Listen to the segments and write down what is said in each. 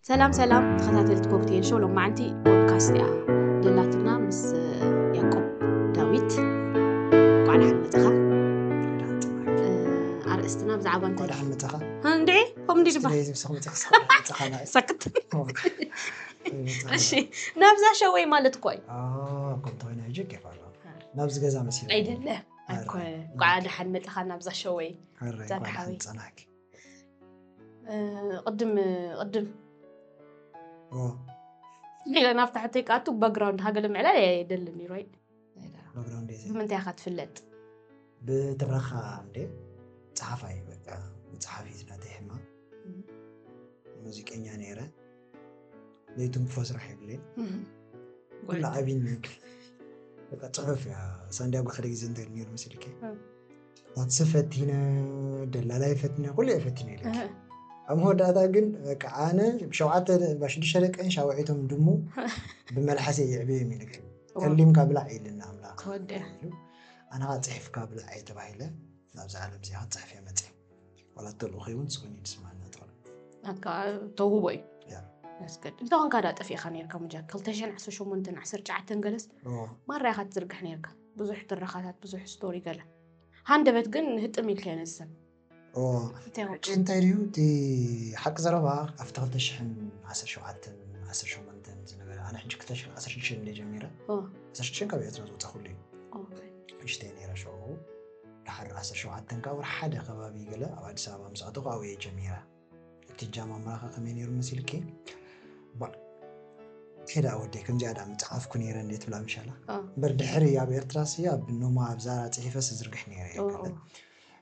ሰላም ሰላም ተኸታተልቲ ኮክቴል ሾው፣ ሎማዓንቲ ፖድካስት እያ ደላትና ምስ ያዕቆብ ዳዊት። እንኳዕ ደሓን መጻኻ። ኣርእስትና ብዛዕባ እንታይ? ደሓን መጻኻ። እንዴ፣ ከም እንዲ ድባ ሰክት። እሺ፣ ናብዛ ሸወይ ማለት እኮ እዩ። ከምቲ ኮይና ጅግ ይፋሎ ናብዚ ገዛ መሲሉ። ኣይደለ ኣይኮ። እንኳዕ ደሓን መጻኻ ናብዛ ሸወይ። ዛድ ሓወይ። ጸናኪ ቅድም ቅድም ኢለ ናብታ ሕተይ ክኣቱ ባክግራውንድ ሃገለ ምዕላል የደልን እዩ። ራይት? ባክግራውንድ ብምንታይ ኢኻ ትፍለጥ? ብትረኻ እንዴ? ጸሓፋይ በቃ። መጽሓፊት ናተይ ሕማ ሙዚቀኛ ነይረ። ለይትንክፎ ስራሕ የብለይ። ኩሉ ዓቢኒ። በቃ ጽሑፍ እያ። ሳንዲያጎ ሓደ ግዜ እንታይ ነይሩ መሲልኪ? ናትሲ ፈቲነ፣ ደላላይ ፈቲነ፣ ኩሉ እየ ፈቲነ ኢለ። ኣብ መወዳእታ ግን በቃ ኣነ ብሸውዓተ ብሽዱሽተ ደቀን ሻውዒቶም ድሙ ብመልሓሰ ይዕብዮም ኢልክ። ከሊምካ ብላዕ ኢልና ኣምላኽ። ኣነ ኸዓ ጽሒፍካ ብላዕ እየ ተባሂለ። ናብዛ ዓለም እዚኣ ክትጽሕፍ እየ መጽእ። ዋላ ተልእኾ እውን ስኹን እዩ ዝስማዕና ጥቕም። ተውህቦ እዩ። ያስገድድ እንተኾንካ ዳ ጠፊእካ ነርካ ሙጃ ክልተ ሽሕን ዓሰርተ ሸሞንተን ዓሰርተ ትሽዓተን ገለስ ማራ ኢኻ ትዝርግሕ ነርካ። ብዙሕ ትረኻታት፣ ብዙሕ ስቶሪ ገለ። ሃንደበት ግን ህጥም ኢልካዮ ነዚ ሰብ። እንታይ ይኸውን? ሕጂ እንታይ ድዩ እቲ ሓቂ ዘረባ ኣብቲ ክልተ ሽሕን ዓሰርተ ሸውዓተን ዓሰርተ ሸሞንተን ዝነበረ ኣነ ሕጂ ክልተ ሽሕን ዓሰርተ ሽዱሽተን እንደ ጀሚረ ዓሰርተ ሽዱሽተን ካብ ኤርትራ ዝወፃ ኩሉ እዩ። እሽተይ ነይረ ሽዑ ድሓር ዓሰርተ ሸውዓተን ካብ ወርሒ ሓደ ከባቢ ገለ ኣብ ኣዲስ ኣበባ ምስ ኣተኹ ኣብየ ጀሚረ። እቲ ጃማ ምራኻ ከመይ ነይሩ መሲልኪ? ባ ሄዳ ወደይ ከምዚኣ ዳ ምፅሓፍኩ ነይረ እንዴ ትብላ ምሻላ እምበር ድሕሪ ኣብ ኤርትራ ሲ ኣብ ኖማ ኣብ ዛራ ፅሒፈ ስዝርግሕ ነይረ እየ ገለ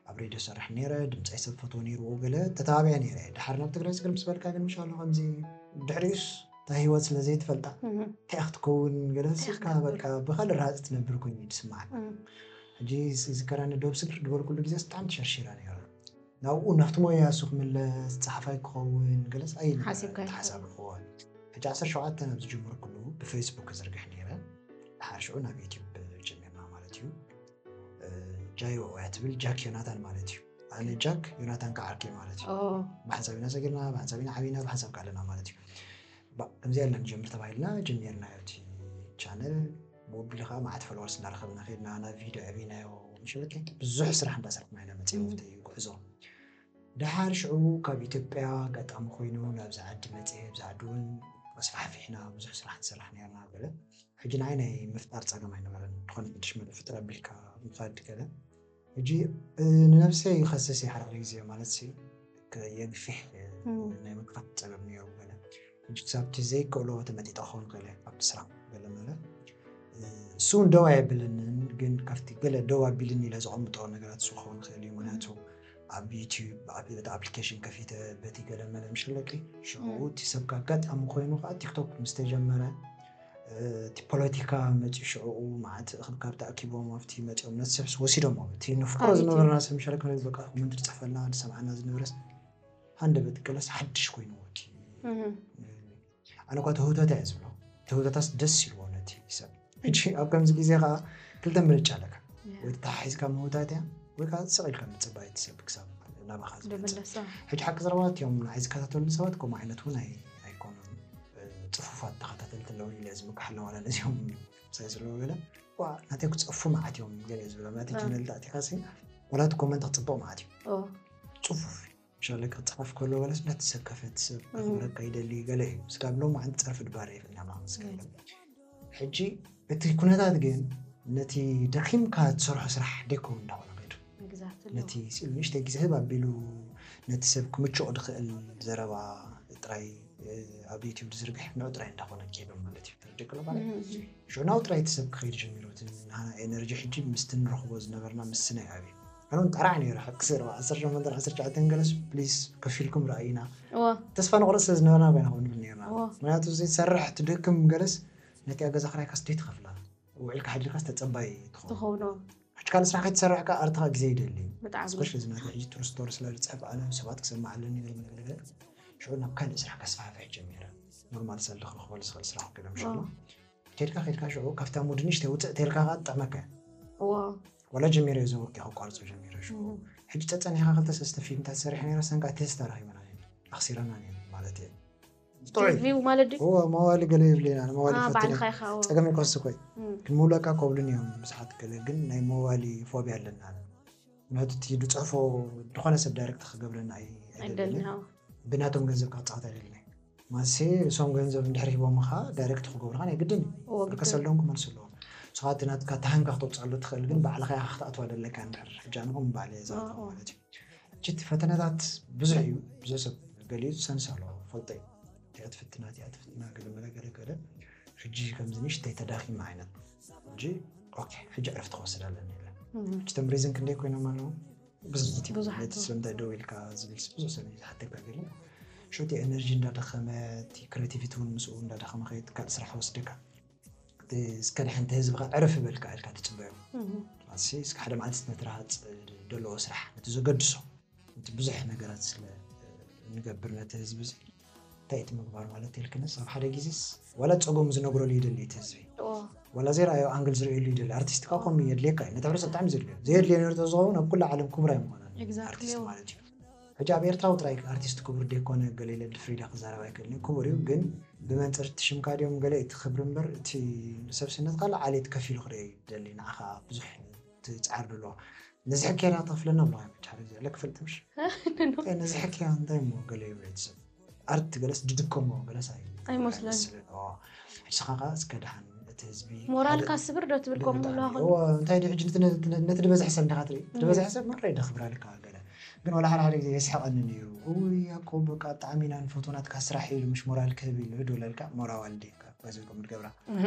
ኣብ ሬድዮ ሰርሕ ነይረ። ድምፀይ ሰብ ፈትዎ ነይርዎ ገለ ተተባቢዐ ነይረ እየ። ድሓር ናብ ትግራይ ስግር ምስ በልካ ግን ምሻሉ ከምዚ ድሕሪኡስ እታ ህይወት ስለ ዘይትፈልጣ እንታይ ክትከውን ገለ ስልካ በቃ ብካልእ ራሃፅ ትነብር ኮይኑ እዩ ዝስማዓኒ። ሕጂ ዝከራኒ ዶብ ስግር ዝበልኩሉ ግዜ ብጣዕሚ ተሸርሺራ ነይራ። ናብኡ ናብቲ ሞያ እሱ ክምለስ ጸሓፋይ ክኸውን ገለስ ኣይሓሳብክዎን። ሕጂ ዓሰርተ ሸውዓተ ናብ ዝጀመርኩሉ ብፌስቡክ ክዝርግሕ ነይረ። ድሓር ሽዑ ናብ ዩቲዩብ ጀሚርና ማለት እዩ። ጃዮ እያ ትብል ጃክ ዮናታን ማለት እዩ። ኣነ ጃክ ዮናታን ከዓ ዓርከይ ማለት እዩ። ብሓንሳብ ኢና ሰጊርና፣ ብሓንሳብ ኢና ዓቢና፣ ብሓንሳብ ከዓ ኣለና ማለት እዩ። ከምዚኣ ኢልና ንጀምር ተባሂልና ጀሚርናዮ እቲ ቻነል። ብኡ ኣቢሉ ከዓ መዓት ፎሎወርስ እናረኸብና ከድና ናብ ቪድዮ ዕቢናዮ። ምሸበከ ብዙሕ ስራሕ እንዳሰርሕና ኢና መፂና ኣብቲ ጉዕዞ። ድሓር ሽዑ ካብ ኢትዮጵያ ኣጋጣሚ ኮይኑ ናብዚ ዓዲ መፂአ። ኣብዚ ዓዲ እውን ኣስፋሕፊሕና ብዙሕ ስራሕ ንሰርሕ ነርና ገለ። ሕጂ ንዓይ ናይ ምፍጣር ፀገም ኣይነበረን። ዝኾነ ሓድሽ መልእ ፍጥር ኣቢልካ ምኻድ ገለ። ሕጂ ንነብሰይ ይኸስስ እየ ሓደ ሓደ ግዜ ማለት ሲ የግፊሕ ናይ ምግፋሕ ፀገም ነይሩ ገለ። ሕጂ ክሳብ እቲ ዘይክእሎ ተመጢጠ ክኸውን ክእል እየ ኣብቲ ስራሕ ገለ መለ። እሱ እውን ደው ኣየብለንን፣ ግን ካብቲ ገለ ደው ኣቢልኒ ኢለ ዘቐምጦ ነገራት እሱ ክኸውን ክእል እዩ። ምክንያቱ ኣብ ዩቲዩብ እቲ ኣፕሊኬሽን ከፊተ በቲ ገለ መለ ምሸለቂ ሽዑ እቲ ሰብካ ኣጋጣሚ ኮይኑ ከዓ ቲክቶክ ምስ ተጀመረ እቲ ፖለቲካ መፂኡ ሽዕኡ መዓት እኽብካብ ተኣኪቦም ኣብቲ መፂኦም ነቲ ሰብስ ወሲዶሞ እቲ ንፍቅሮ ዝነበርና ሰብ ምሻለ ክነ በቃ ኮመንት ዝፅሕፈልና ዝሰምዓና ዝነበረስ ሃንደበት ገለስ ሓድሽ ኮይኑ ወኪ ኣነ እኳ ተህውተታ እየ ዝብሎ። ተህውተታስ ደስ ይልዎ ነቲ ሰብ። ሕጂ ኣብ ከምዚ ግዜ ከዓ ክልተ ምርጫ ኣለካ። ወይ ተተሓሒዝካ ምህውታት እያ ወይ ከዓ ስቕ ኢልካ ምፅባይ እቲ ሰብ ክሳብ ናባኻ ዝመፅእ። ሕጂ ሓቂ ዘረባ እቲኦም ንዓይ ዝከታተሉ ሰባት ከምኡ ዓይነት እውን ኣይኮኑን። ፅፉፋት ተኸታተልቲ ኣለዉ ኢለ ዝምክሕ ኣለዋ ነዚኦም ምሳይ ዘለዎ ገለ ናተይ ክፀፉ መዓት እዮም ገለ ዝብሎም ናተይ ቻነል ተኣቲኻ ሲ ወላ እቲ ኮመንት ክፅብቕ መዓት እዩ። ፅፉፍ ሻለ ክፅሓፍ ከሎ ገለስ ነቲ ሰብ ከፈቲ ሰብ ክኽብረካ ይደሊ ገለ እዩ። ስጋብ ሎም ዓንቲ ፀርፊ ድባር ይፍና ማመስገን ሕጂ እቲ ኩነታት ግን ነቲ ደኺምካ ትሰርሖ ስራሕ ደይከውን እንዳኾነ ከይዱ ነቲ ሲሉ ንሽተ ግዜ ህብ ኣቢሉ ነቲ ሰብ ክምችኦ ድኽእል ዘረባ ጥራይ ኣብ ዩቲብ ዝዝርግሕ ንዑ ጥራይ እንዳኾነ ከይዱ ማለት እዩ። ተረዲእክሎ ማለት እዩ። ሽዑ ናብኡ ጥራይ እቲ ሰብ ክኸይድ ጀሚሩ። እቲ ናና ኤነርጂ ሕጂ ምስቲ ንረኽቦ ዝነበርና ምስና እዩ ኣብዩ። ኣነ እውን ጠራዕ ነይረ ሓቂ ስርባ ዓሰርተ ሸሞንተ ዓሰርተ ትሽዓተ ገለስ ፕሊስ ከፊልኩም ረኣዩና። ተስፋ ንቑረፅ ስለ ዝነበርና ኮይና ከም ንብል ነርና። ምክንያቱ ዘይትሰርሕ ትደክም ገለስ ነቲ ኣብ ገዛ ክራይካስ ደይ ትኸፍላ ውዒልካ ሓዲርካስ ተፀባይ ትኸውን። ትኸውን። ሕጂ ካልእ ስራሕ ከይትሰርሕ ከኣ ኣርትኻ ግዜ ይደሊ። ብጣዕሚ። ስፔሻሊ እዚ ናተይ ሕጂ ትሩ ስቶሪ ስለ ዝፅሕፍ ኣነ ሰባት ክሰምዓ ኣለኒ ገለ ገለ ገለ። ሽዑ ናብ ካልእ ስራሕ ከስፋሕፍሕ ጀሚረ። ኖርማል ሰልዲ ክረኽበሉ ዝኽእል ስራሕ ገለ ምሽ ኣሎ። ከድካ ከድካ ሽዑ ካብታ ሙድ ንሽተይ ውፅእ ተልካ ከኣ ትጥዕመካ እያ። ዋላ ጀሚረ እየ ዘወቂ ከቋርፆ ጀሚረ ሽዑ። ሕጂ ፀፀኒሕካ ክልተ ሰለስተ ፊልምታት ሰሪሐ ነይረ ሰንካ ቴስት ኣረኺበና ነይሩ ኣኽሲረና ነይሩ ማለት እየ። ጥዑይ። ቪው ማለት ድዩ? እዎ፣ መዋሊ ገለ የብለይና፣ መዋሊ አ፣ ፈትነ ባዕልኻ ኢኻ፣ እዎ። ጸገም ይኮንስ ኮይ እም። ክንምለካ ከብሉን እዮም ብዙሓት ገለ፣ ግን ናይ መዋሊ ፎብያ ኣለና። ምክንያቱ እቲ ድጸፎ ዝኾነ ሰብ ዳይሬክት ክገብረና ኣይ- ኣይደልን። ኣይደልን፣ ኣዎ። ብናቶም ገንዘብ ካብ ጻወት ኣይደልን። ማሴ እሶም ገንዘብ እንድሕር ሂቦምኻ ዳይሬክት ክገብሩኻ ናይ ግድን እዩ። እዎ፣ ግድን። ከሰሎም ክመልሱ ኣለዎም። ንስኻ እቲ ናትካ ታሃንካ ክተውፅኣሉ ትኽእል፣ ግን ባዕልኻ ኢኻ ክትኣትዋ ደለካ እንድሕር ሕጂ ኣነ ከምኡ ባዕለ እየ ዝኣትዋ እዎ። ማለት እዩ። ሕጂ እቲ ፈተነታት ብዙሕ እዩ። ብዙሕ ሰብ ገሊኡ ዝሰንስ ኣለዎ፣ ፈልጦ እዩ። እቲኣ ትፍትና፣ እቲኣ ትፍትና፣ ገለ መለ ገለ ገለ። ሕጂ ከምዚ ንእሽተይ ተዳኺመ ዓይነት። ሕጂ ኦኬ፣ ሕጂ ዕረፍቲ ክወስድ ኣለኒ ኢለ። እም። ሕጂ እቶም ሪዝን ክንደይ ኮይኖም ኣለዉ? ብዙሓት እዮም። ብዙሓት ነቲ እዮም። ስለምንታይ ደው ኢልካ ዝብል ሲ ብዙሕ ሰብ እዩ ዝሓተካ ገለ። ሽቲ ኤነርጂ እንዳደኸመ፣ እቲ ክሬቲቪቲ እውን ምስኡ እንዳደኸመ ከይድ ካልእ ስራሕ ወስደካ። እቲ እስከ ድሓን እቲ ህዝብኻ ዕረፍ በልካ ኢልካ ትጽበዮ። እም። ኣሲ እስከ ሓደ መዓልቲ ነቲ ረሃጽ ደለዎ ስራሕ፣ ነቲ ዘገድሶ፣ እቲ ብዙሕ ነገራት ስለ እንገብር ነቲ ህዝቢ እዚ እንታይ እቲ ምግባር ማለት ኢልክንስ ኣብ ሓደ ግዜስ ዋላ ጸገሙ ዝነግረሉ ይደሊ እቲ ህዝቢ። እዎ። ዋላ ዘይረኣዮ ኣንግል ዝርእየሉ ይደሊ። ኣርቲስት ካብ ከምኡ የድልየካ እዩ። ነቲ ሕብረተሰብ ብጣዕሚ ዘድልዮ። ዘየድልዮ ነይሩ ተዝኸውን ኣብ ኩላ ዓለም ክቡር ኣይምኾነን Exactly። ኣርቲስት ማለት እዩ። ሕጂ ኣብ ኤርትራዊ ጥራይ ኣርቲስት ክቡር ደይኮነ ገለ ኢለ ድፍሪ ኢለ ክዛረብ ኣይክእልን እዩ። ክቡር እዩ፣ ግን ብመንጽር እቲ ሽምካ ድዮም ገለ እቲ ክብሪ እምበር እቲ ሰብስነትካ ላዓሊ ከፊሉ ክርኢ ይደሊ። ንዓኻ ብዙሕ ትጽዓር ኣለዎ። ነዚ ሕክያ ዳ ተኽፍለና ብለኻ ሕጂ ሓደ ግዜ ለክፈልጥ ምሽ? እንታይ ነዚ ሕክያ እንታይ እሞ ገለ ይብሎ እቲ ሰብ። ኣርት ገለስ ድድከሞ ገለስ ኣይ- ኣይመስለኒ። ኣይመስልን። ኦ፣ ሕጂ ስኻ ከኣ እስከ ደሓን እቲ ህዝቢ ሞራልካ ሓደ- ስብር ዶ ትብል ከምኡ ብጣዕሚ። ኣለዋ እዎ፣ እንታይ ድዩ ሕጂ ነቲ ነ- ነ- ነቲ ድበዝሒ ሰብ እንዲኻ ትርኢ? እቲ ድበዝሒ ሰብ መራ ይደኽብራልካ ገለ። ግን ወላ ሓደ ሓደ ግዜ የስሕቐኒ ነይሩ። እውይ፣ ያዕቆብ በቃ ብጣዕሚ ኢና ንፈትዎ ናትካ ስራሕ ኢሉ ምሽ ሞራል ክህብ ኢሉ ህድወለልካ ሞራዋል ድዩ? ባይዘ ከምኡ ትገብራ።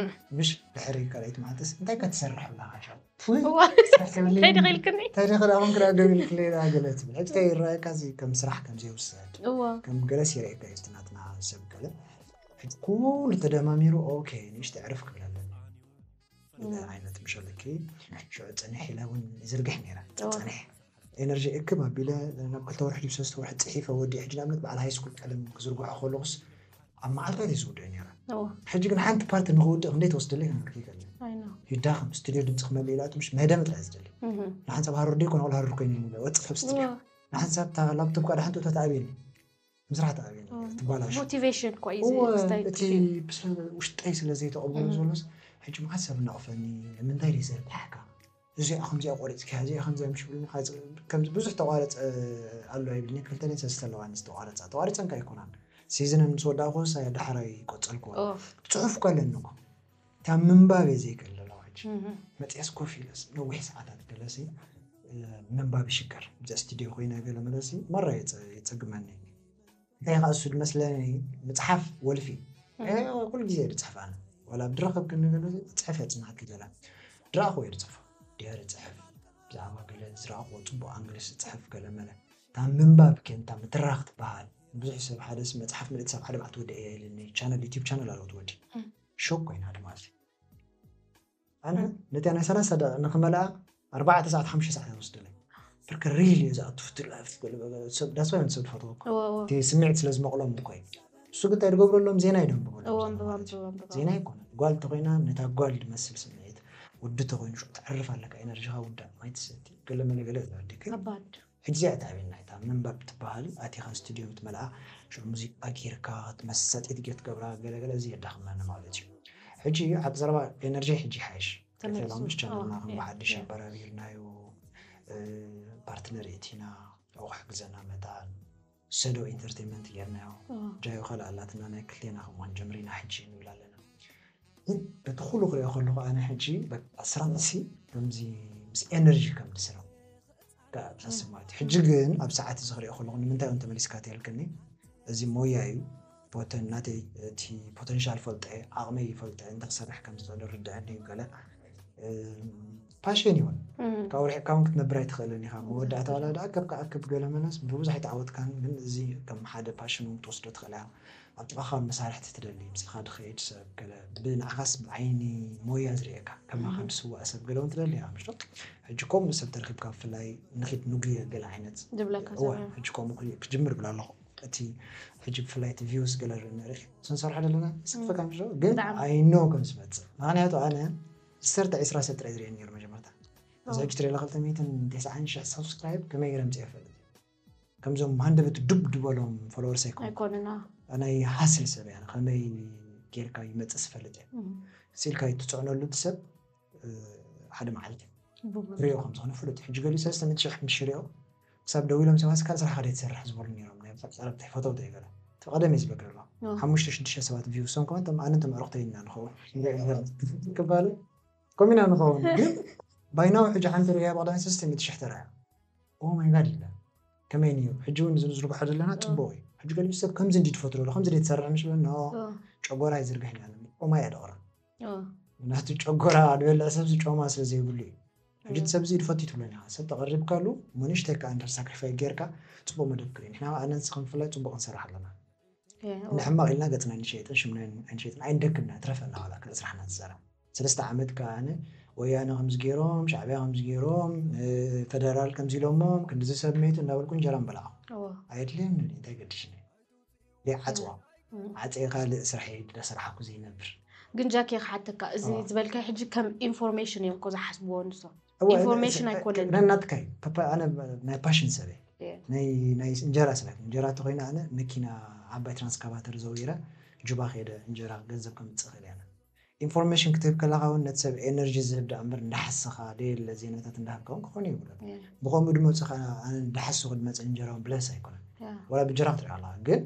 ምሽ ድሕሪ ካልኣይቲ መዓልትስ እንታይ ከትሰርሕ ብላኻ ሻው? ፉይ፣ እዋ። ስራሕ ከብለኒ እንታይ ድኺ ኢልክኒ? እንታይ ድኺ ደኣ ኮንክ ደኣ ደው ኢልክለይ ደኣ ገለ ትብል። ሕጂ እንታይ ይረኣየካ እዚ ከም ስራሕ ከምዚ ይውሰድ። እዋ። ከም ገለስ ይረኣየካ እዩ እቲ ናትና ሰብ ገለ። ሕጂ ኩሉ ተደማሚሩ ኦኬ ንእሽተ ዕርፍ ክብል ኣለኒ። ገለ ዓይነት ምሸለኪ ሽዑ ጽንሕ ኢለ እውን ይዝርግሕ ነይረ። እዋ። ጽንሕ ኤነርጂ እክብ ኣቢለ ናብ ክልተ ወርሒ ድዩ ሰለስተ ወርሒ ጽሒፈ ወዲእ። ሕጂ ንኣብነት በዓል ሃይ ስኩል ቀለም ክዝርግሖ ከለኹስ ኣብ መዓልታት እየ ዝውድእ ነይረ። እዋ። ሕጂ ግን ሓንቲ ፓርቲ ንኽውድእ ክንደይ ትወስደለይ ክንርክ ይከልን ኣይ ነው። ይዳኸም ስቱድዮ ድምፂ ክመልእ ኢላ ትምሽ መህደሚ ጥራይ ዝደሊ እህ። ንሓንሳብ ሃሩር ደይ ኮነ ወላ ሃሩር ኮይነ ወፅእ ካብ ስቱድዮ እዋ። ንሓንሳብ እታ ላፕቶፕ ኳ ድሓንቲ እቶ ተኣብየኒ ምስራሕ ተኣብየኒ እዋ። ትባላሹ ሞቲቬሽን እኮ እዩ እወ፣ ስታይል እቲ ብስ- ውሽጠይ ስለ ዘይተቐበሎ እም። ዘሎስ ሕጂ መዓት ሰብ እናቕፈኒ ንምንታይ ደይ ዘርግሓካ እዚኣ ከምዚኣ ቆሪፅካ እዚኣ ከምዚኣ ምሽ ብሉኒ ከምዚ ብዙሕ ተቋረፀ ኣሎ ይብልኒ ክልተ ደን ሰለስተ ኣለዋኒ ዝተቋረፃ ተቋሪፀን ከ ኣይኮናን ሲዝነን ምስ ወዳእኩ ዳሕራይ ቆፀልኩ ኦፍ ፅሑፍ እኮ ኣለኒ እኮ እታ ምንባብ እየ ዘይክእል ዘለኹ ሕጂ እህ። መፅያስ ኮፍ ኢለስ ነዊሕ ሰዓታት ገለሲ ምንባብ ይሽገር እዛ ስቱድዮ ኮይነ ገለ መለሲ መራ የፀግመኒ እንታይ ከዓ እሱ ዝመስለኒ ምፅሓፍ ወልፊ ኩሉ ግዜ ድፅሕፍ ኣነ ዋላ ብድረኸብ ክንገለ ፅሕፍ እያ ፅናሓት ክገላ ድረኣኹ እየ ድፅሕፎ ድሕሪ ፅሕፍ ብዛዕባ ገለ ዝረኣኽዎ ፅቡቅ ኣንግልስ ፅሕፍ ገለ መለ እታ ምንባብ ከንታ ምትራኽ ትበሃል ብዙሕ ሰብ ሓደ ስ- መፅሓፍ ምልእቲ ሰብ ሓደ መዓልቲ ወደ እየ ኢልኒ ቻነል ዩቲብ ቻነል ኣለዎ ትወዲ እም። ሾክ ኮይና ድማ ኣነ ነቲ ናይ ሰላሳ ደቂቕ ንክመልኣ ኣርባዕተ ሰዓት ሓሙሽተ ሰዓት ይወስደለይ ብርክ ሪል እዩ ዝኣቱ ፍትላፍ ዳስባ ሰብ ዝፈትወ እዎ እዎ እቲ ስምዒት ስለ ዝመቕሎም እኮ እዩ እሱ ግን እንታይ ዝገብረሎም ዜና ይደንብበሎም እዎ ዘሎ ኣንብባ ማለት እዩ። ኣንብባ ኣንብባ ዜና ይኮነ ጓል እንተኮይና ነታ ጓል ድመስል ስምዒት ወዲ ተኮይኑ ሽዑ ትዕርፍ ኣለካ ኤነርጂኻ ውዳእ ማይ ትሰቲ ገለ መለ ገለ ዝዕድክ ከባድ ሕጂ እዚኣ እታ ኣበየና እታ ምንባብ ትበሃል ኣቲኻ ስቱድዮ ትመልኣ ሽዑ ሙዚቃ ጌርካ ክትመሰጥ ትጌር ትገብራ ገለገለ እዚ የዳኽመኒ ማለት እዩ ሕጂ ኣብ ዘረባ ኤነርጂ ሕጂ ሓይሽ ተመልሱ። ኤፌላምሽ ቻነልና ኣዎ፣ ከም እየ። ብሓድሽ ኣበራቢርናዮ ፓርትነር እቲና ኣብኡ ክሕግዘና መጣን ሰዶ ኢንተርቴንመንት ጌርናዮ ኣዎ። ጃዮ ካልእ ኣላትና ናይ ክልቴና ከምኡን ጀምሪና ሕጂ ንብል ኣለና ግን በቲ ኩሉ ክሪኦ ከለኹ ኣነ ሕጂ በቃ ስራሕሲ ከምዚ ምስ ኤነርጂ ከም ዝስራሕ ተሓስብ ማለት እዩ ሕጂ ግን ኣብ ሰዓት እዚ ክሪኦ ከለኹ ንምንታይ እዮም ተመሊስካ ትያልክኒ እዚ ሞያ እዩ ፖተን ናተይ እቲ ፖተንሻል ፈልጠ ዓቕመይ ይፈልጠ እንተ ክሰርሕ ከም ዝኽእል ርድዐኒ እዩ ገለ ፓሽን ይኹን ካብ ርሒቕካ እውን ክትነብር ኣይትኽእልን ኢኻ መወዳእታ ዋላ ደኣ ከብ ክኣክብ ገለ መለስ ብብዙሕ ኣይተዓወትካን ግን እዚ ከም ሓደ ፓሽን እውን ክትወስዶ ትኽእል ኢኻ ኣብ ጥቓኻ መሳርሕቲ ትደሊ ምሳኻ ድኸይድ ሰብ ገለ ብንዓኻስ ብዓይኒ ሞያ ዝርእየካ ከማኻ ድስዋእ ሰብ ገለ እውን ትደሊ ኢኻ ምሽቶ ሕጂ ከምኡ ሰብ ተረኺብካ ብፍላይ ንኺድ ንጉየ ገለ ዓይነት ዝብለካ እወ ሰብ ሕጂ ከምኡ ክሪ- ክጅምር ይብል ኣለኹ እቲ ሕጂ ብፍላይ እቲ ቪውስ ገለ ንርኢ ክንሰርሖ ዘለና ስክፈካ ምሽ ግን ብጣዕሚ። ኣይኖ ከም ዝመፅእ ምክንያቱ ኣነ ዝሰርተ ዕስራ ሰብ ጥራይ ዝርእየ ነይሩ መጀመርታ እዚ ሕጂ ትሬላ ክልተ ሚእትን ተስዓን ሽሕ ሳብስክራይብ ከመይ ገይረ ምፅእ ይፈልጥ ከምዞም ሃንደበት ዱብ ድበሎም ፎሎወርስ ኣይኮኑ ኣይኮነና ናይ ሃስል ሰብ እያ። ከመይ ጌርካ ይመፅእ ዝፈልጥ እየ። ስኢልካ ትፅዕነሉ እቲ ሰብ ሓደ መዓልቲ ሪኦ ከም ዝኾነ ፍሉጥ። ሕጂ ገሊኡ ሰለስተ ሚእቲ ሽሕ ምስ ሽሪኦ ክሳብ ደው ኢሎም ሰባት ካልእ ስራሕ ከደ ትሰርሕ ዝበሉ ነይሮም። ናይ ጸረብቲ ፈተውተ ይገለ ተቐደም እዩ ዝበግር ኣሎ ሓሙሽተ ሽዱሽተ ሰባት ቪው ሶም ከመ ኣነ ተመዕረኽተይ ኢና ንኸውን ክባል ኮሚና ንኸውን ግን ባይናዊ ሕጂ ሓንቲ ሪያ ብቐዳሚ ሰለስተ ሚእቲ ሽሕ ተራያ ኦ ማይ ጋድ ኢለ ከመይ እዩ ሕጂ እውን ዝንዝርግሖ ዘለና ጽቡቕ እዩ። ሕጂ ገሊኡ ሰብ ከምዚ እንዲ ትፈትሎ ከምዚ ደ ትሰርሕ ምስ በሎ ጨጎራ ይዝርግሕ ያለ ኦማይ ኣደቕራ ናቱ ጨጎራ ዝበልዕ ሰብ ጮማ ስለ ዘይብሉ እዩ። ሕጂ እቲ ሰብ እዚ ድፈትዩ ትብለኒ ኢኻ። ሰብ ተቐሪብካሉ ንእሽተይ ከኣ እንድሕር ሳክሪፋይ ጌርካ ጽቡቕ መደብ ክርኢ። ንሕና ከኣ ኣነ ንስኽን ብፍላይ ጽቡቕ ንሰርሕ ኣለና። ንሕማቕ ኢልና ገጽና ኣይንሸይጥን ሽምና ኣይንሸይጥን ኣይንደክምና ትረፈና ዋላ ክልተ ስራሕና ንሰራ። ሰለስተ ዓመት ከኣ ኣነ ወያነ ከምዚ ገይሮም ሻዕብያ ከምዚ ገይሮም ፈደራል ከምዚ ኢሎሞም ክንድዚ ሰብ መይቱ እንዳበልኩ እንጀራ ምበላዕኹ። ኣየድልየኒ እንታይ ገድሽኒ። ዓፅዋ ዓፀ ካልእ ስራሕ እንዳሰራሕኩ ዘይነብር። ግን ጃኪ ክሓተካ እዚ ዝበልካይ ሕጂ ከም ኢንፎርሜሽን እዮም እኮ ዝሓስብዎ ንሶም። ኢንፎርሜሽን ኣይኮነን። ነናትካ እዩ። ኣነ ናይ ፓሽን ሰብ እየ። ናይ እንጀራ ሰብ እየ። እንጀራ ተኮይነ ኣነ መኪና ዓባይ ትራንስካቫተር ዘዊረ ጁባ ከይደ እንጀራ ገንዘብ ከምፅእ ክእል እየ። ኢንፎርሜሽን ክትህብ ከለካ እውን ነቲ ሰብ ኤነርጂ ዝህብ ደኣ እምበር እንዳሓሰኻ ደየለ ዜናታት እንዳሃብካ እውን ክኾነ ይብሎ። ብኸምኡ ድመፁ ከዓ ኣነ እንዳሓሰኹ ድመፀ እንጀራ እውን ብለስ ኣይኮነን። ወላ ብጀራ ክትሪኦ ኣለካ ግን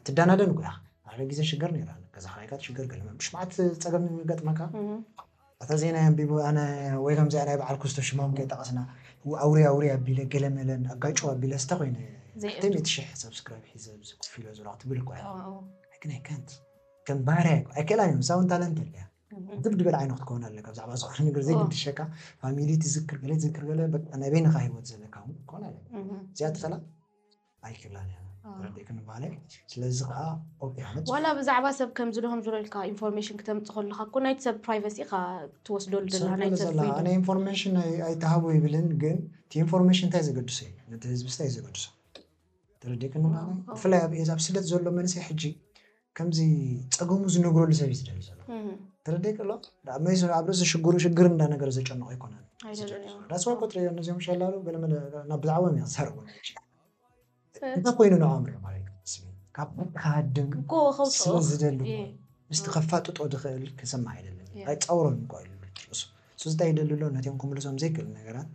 ትዳናደን እኮ ኢኻ። ሓደ ግዜ ሽገር ነይራ ገዛ ክራይካ ትሽገር ገለ ምሽ መዓት ፀገም ይገጥመካ። ኣታ ዜና የንቢቡ ኣነ ወይ ከምዚኣ ናይ በዓል ኩስቶ ሽሞም ከይጠቐስና ኣውሪ ኣውሪ ኣቢለ ገለ መለን ኣጋጭው ኣቢለ ስተ ኮይነ ዘይእቱ። ክልተ ሚእቲ ሽሕ ሰብስክራይብ ሒዘ ኣብዚ ኮፍ ኢለ ዘለኹ ትብል እኮ እያ። ግን ኣይከንት ከም ባህርያ ኣይኮ ኣይክእላን እዮም ሳውን ታለንት ኣለያ። ድብ ድበል ዓይኑ ክትከውን ኣለካ ብዛዕባ ዝኾነ ነገር ዘይግድሸካ ፋሚሊ ትዝክር ገለ ትዝክር ገለ በቃ ናይ በይንኻ ህይወት ዘለካ እውን ክኸውን ኣለካ። እዚኣ ትኸላ ኣይክላን እያ ረዲእ ክንባለ ስለዚ ከዓ ኦኬ ዓመት ዋላ ብዛዕባ ሰብ ከምዚ ዶ ከምዚ ዶ ኢልካ ኢንፎርሜሽን ክተምፅእ ከለካ እኮ ናይቲ ሰብ ፕራይቨሲ ኢካ ትወስደሉ ዘለካ ናይ ሰብ ፍሪደም ኣነ ኢንፎርሜሽን ኣይተሃቦ ይብልን ግን እቲ ኢንፎርሜሽን እንታይ ዘገድሶ እዩ ነቲ ህዝቢ ስታይ ዘገድሶ ተረዲእክኒ ማለት ብፍላይ ኣብ ኣብ ስደት ዘሎ መንእሰይ ሕጂ ከምዚ ፀገሙ ዝነግረሉ ሰብ እዩ ዝደሊ ዘሎ ተረዲእክ ኣሎ ኣብ ርእሲ ሽግሩ ሽግር እንዳነገረ ዘጨንቆ ኣይኮነን ዳስዋ ቆጥረ ነዚኦም ሸላሉ ገለመለ ናብ ብዛዕባ እዮም ዝሰርቡ እንታይ ኮይኑ ንዕኦም ሪኦ ማለት እዩ ስሚ ካብ ካድም እኮ ከውፅኦ ስለ ዝደሊ እየ። ምስቲ ከፋጥጦ ዝኽእል ክሰማዕ ኣይደለን የ። ኣይፃውሮን እኮ ኢሉ ርእሱ እሱ እንታይ ይደሊ ኣሎ ነቲኦም ክምልሶም ዘይክእል ነገራት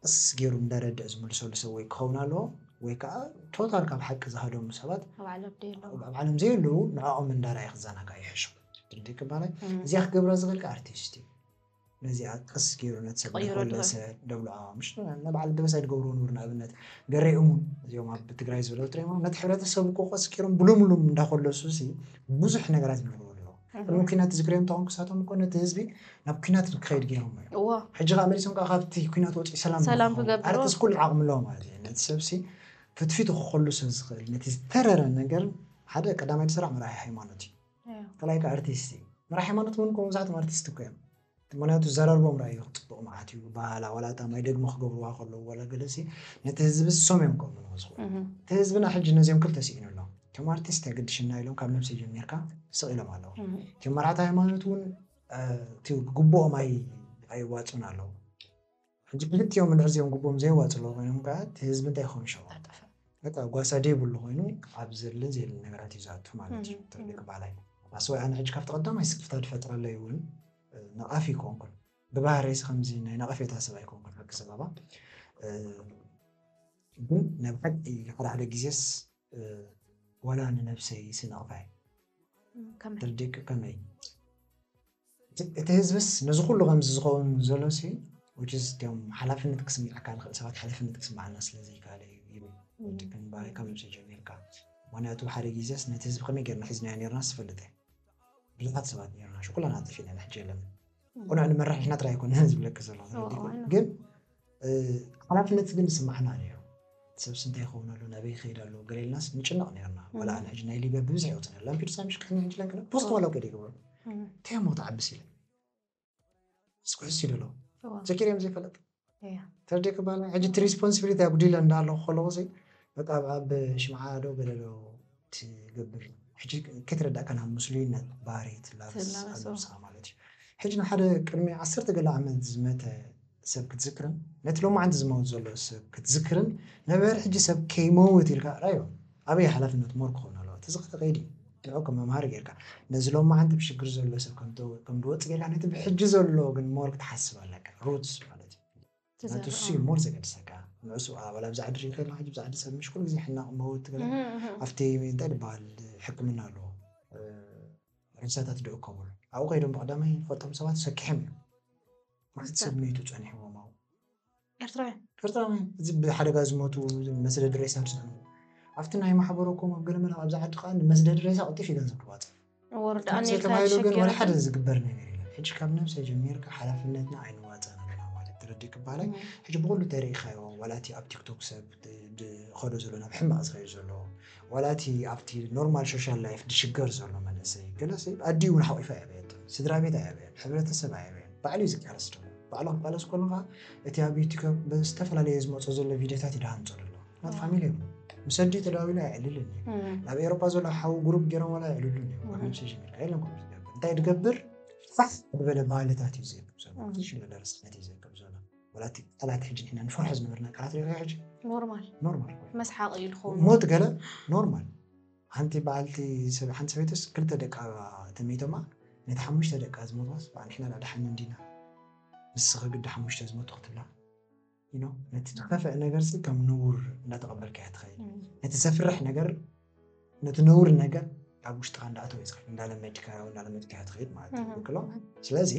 ቀስ ገይሩ እንዳረድእ ዝምልሰሉ ሰብ ወይ ክኸውን ኣለዎ ወይ ከዓ ቶታል ካብ ሓቂ ዝሃደሙ ሰባት ኣብ ዓለም ደየለዉ ኣብ ዓለም ዘየለዉ ንዕኦም እንዳረኣየ ክዘናጋዕ ይሕሾ ትርዲ ክባላይ እም። እዚኣ ክገብራ ዝኽእል ከዓ ኣርቲስት እዩ ነዚኣ ቀስ ገይሩ ነቲ ሰብ ክቕይሮ እንዳኮለሰ ደብልዖ ምሽ ንበዓል ደበሳይ ዝገብርዎ ንብር ንኣብነት ገሬ እሙን እዚኦም ኣብ ትግራይ ዝበለው ትሬማ ነቲ ሕብረተሰብ እኮ ቀስ ገይሮም ብሉምሉም እንዳኮለሱ ሲ ብዙሕ ነገራት ይነግሩ ኣለዉ ቅድሚ ኩናት ዝክርዮም ተኾን ክሳቶም እኮ ነቲ ህዝቢ ናብ ኩናት ክኸይድ ገይሮም እዮም እዋ ሕጂ ከዓ መሊሶም ከዓ ካብቲ ኩናት ወፂኡ ሰላም ሰላም ንክኸውን ክገብሩ። ኣርቲስት ኩሉ ዓቕሚ ኣለዎ ማለት እዩ ነቲ ሰብሲ ፍትፊቱ ክኸሉ ሰብ ዝኽእል ነቲ ዝተረረ ነገር ሓደ ቀዳማይ ስራሕ መራሒ ሃይማኖት እዩ እያ። ካልኣይ ከዓ ኣርቲስት እዩ መራሒ ሃይማኖት እውን እኮ መብዛሕቶም ኣርቲስት እኮ እዮም ምክንያቱ ዘረርቦም ራእዩ ክፅቡቕ መዓት እዩ በሃላ ዋላ እታ ማይ ደግሞ ክገብርዋ ከለዉ ዋላ ገለሲ ነቲ ህዝቢ ሶም እዮም ከምኡ ንክዝኹ እህ። እቲ ህዝብና ሕጂ ነዚኦም ክልተ ስኢኑ ኣሎ እቶም ኣርቲስት ኣይገድሽና ኢሎም ካብ ነብሲ ጀሚርካ ስቕ ኢሎም ኣለዉ እህ። እቶም መራሕቲ ሃይማኖት እውን እ፣ እቲ ግቡኦም ኣይ ኣይዋፁን ኣለዉ ሕጂ ክልቲኦም እንድሕር እዚኦም ግቡኦም ዘይዋፅሎ ኮይኖም ከዓ እቲ ህዝቢ እንታይ ክኸውን ሸዋ ጠጠፈ በቃ ጓሳ ደይብሉ ኮይኑ ኣብ ዘድልን ዘየድልን ነገራት እዩ ዝኣቱ ማለት እዩ እህ፣ ትልቅ እህ። ባላይ ኣስወይ ኣነ ሕጂ ካብቲ ቀዳማይ ስክፍታ ዝፈጥረለይ እውን እ፣ ነቓፊ ይኮንኩን ብባህረይስ ከምዚ ናይ ነቐፌታ ሰብ ኣይኮንኩን ሓቂ ዘረባ እ፣ ግን ናይ ብሓቂ ሓደ ሓደ ግዜስ እ፣ ዋላ ንነብሰይ ስነቕፋይ ከመይ ትርዲክ ከመይ እቲ ህዝብስ ነዚ ኩሉ ከምዚ ዝኸውን ዘሎ ሲ which is እቲኦም ሓላፍነት ክስምዓካ ንኽእል ሰባት ሓላፍነት ክስምዓና ስለ ዘይከኣለ እዩ ይብል ወዲ ክንባይ ካብ ነብሲ ጀሚርካ ምክንያቱ ሓደ ግዜስ ነቲ ህዝቢ ከመይ ጌርና ሒዝናዮ ኔርና ስፈልጥ እየ ብዙሓት ሰባት ኔርና ሽኩላና ጠፊእና ሕጂ የለን ቁኑዕ ንመራሕ ንሕና ጥራይ ኣይኮነ ዝብለኪ ዘሎ ተረዲእኩ ግን ሓላፍነት ግን ዝስማዕና ነይሩ ሰብስ እንታይ ይኸውን ኣሎ ናበይ ይኸይድ ኣሎ ገለ ኢልናስ ንጭነቕ ነርና ወላ ኣነ ሕጂ ናይ ሊብያ ብብዝሒ ይወፅን ላምፒዱሳ ምሽ ቅድሚ ሕጂ ለንክነ ፖስት ዋላ ከደ ይገብሩ እንታይ እሞ ተዓብስ ኢለ ስኩሕስ ኢሉ ኣሎ ዘኪር እዮም ዘይፈለጥ ተረዲእኪ ባህልና ሕጂ እቲ ሪስፖንሲቢሊቲ ኣጉዲለ እንዳለኹ ከለኹ ሲ በቃ ኣብ ሽምዓ ዶ ገለ ዶ ትገብር ሕጂ ከይተረዳእካ ናብ ምስሉይነት ባህሪ ትላበስ ትላበስ፣ ኣለብሳ ማለት እዩ ሕጂ ንሓደ ቅድሚ ዓሰርተ ገለ ዓመት ዝመተ ሰብ ክትዝክርን ነቲ ሎማዓንቲ ዝመውት ዘሎ ሰብ ክትዝክርን ነበር ሕጂ ሰብ ከይመውት ኢልካ ራዮ ኣበይ ሓላፍነት ሞር ክኸውን ኣለዎ እቲ እዚ ከተኸይድ እዩ። ንዑ ከም መምሃሪ ጌርካ ነዚ ሎማዓንቲ ብሽግር ዘሎ ሰብ ከም ትወ- ከም ድወፅ ጌርካ ነቲ ብሕጂ ዘሎ ግን ሞር ክትሓስብ ኣለካ። ሩትስ ማለት እዩ። ናቱ እሱ እዩ ሞር ዘገድሰካ። ንዕሱ ዋላ ብዛዕዲ ሪኢኸ ኣለካ ሕጂ ብዛዕዲ ሰብ ምሽ ኩሉ ግዜ ሕናቕ መውት ትግለ ኣብቲ እንታይ ዝበሃል ሕክምና ኣለዎ ሬሳታት ደእከብሉ ኣብኡ ከይዶም ብቐዳማይ ፈልጦም ሰባት ሰኪሖም እዮም። ማለት ሰብ መይቱ ጸኒሕዎም ኣብኡ። ኤርትራውያን ኤርትራውያን እዚ ብሓደጋ ዝሞቱ መስደድ ሬሳ ምስ ኣብቲ ናይ ማሕበረኮም ኣብ ገለመለ ኣብዚ ዓዲ ከዓ መስደድ ሬሳ ቅልጢፍ እዩ ገንዘብ ክዋፅእ ወርዳን ኢልካ ተባሂሉ ግን ወላ ሓደ ተሸጊረካ ዝግበር ነገር የለን። ሕጂ ካብ ነብሰይ ጀሚርካ ሓላፍነትና ኣይንዋፅእን ኣለና ማለት ትረዲእ ክበሃለይ ሕጂ ብኩሉ ተሪኢኻዮ ዋላ እቲ ኣብ ቲክቶክ ሰብ ዝኸዶ ዘሎ ናብ ሕማቕ ዝኸዩ ዘሎ ዋላ እቲ ኣብቲ ኖርማል ሶሻል ላይፍ ዝሽገር ዘሎ መንእሰይ ገለ ሰብ ኣዲኡ እውን ሓቂፋ ኣየበየት ስድራ ቤት ኣየበየን ሕብረተሰብ ኣየበየን ባዕሉ እዩ ዝቃለስ ዘሎ ባዕሉ ክቃለስ ከሎ ከዓ እቲ ኣብ ዩቲዩብ ብዝተፈላለየ ዝመፆ ዘሎ ቪዲዮታት ይደሃንፆ ዘሎ ናት ፋሚሊ እዩ ምስ ኣዲኡ ተደዋዊሉ ኣየዕልልን እዩ እም፣ ናብ ኤሮፓ ዘሎ ሓዊ ግሩፕ ገይሮም ዋላ የዕልሉን እዮም ካብ ነብሲ ጀሚርካ የለን ከምኡ ዝገብር እንታይ ዝገብር ፋሕ ዝበለ ባህልታት እዩ ዝገብር ዘሎ ሽለ ደረስነት እዩ ዝገብር ዘሎ ወላ እቲ ቃላት ሕጂ ንሕና ንፈርሖ ዝነበርና ቃላት ሪኢኻ ሕጂ ኖርማል ኖርማል መስሓቂ እዩ ዝኸውን ሞት ገለ ኖርማል ሓንቲ በዓልቲ ሰብ ሓንቲ ሰበይትስ ክልተ ደቃ ተመይቶማ ነቲ ሓሙሽተ ደቃ ዝሞትዋስ በዓ ንሕና ዳ ደሓን እንዲና ንስኺ ግዲ ሓሙሽተ ዝሞቱ ክትብላ you know ነቲ ዝኸፍአ ነገርሲ ከም ንቡር እንዳተቐበልካያ ትኸይድ ነቲ ዘፍርሕ ነገር ነቲ ነውሪ ነገር ኣብ ውሽጥኻ እንዳኣተወ እዩ ዝኸይድ እንዳለመድካዮ እንዳለመድካዮ ትኸይድ ማለት እዩ እህ። ብክሎ ስለዚ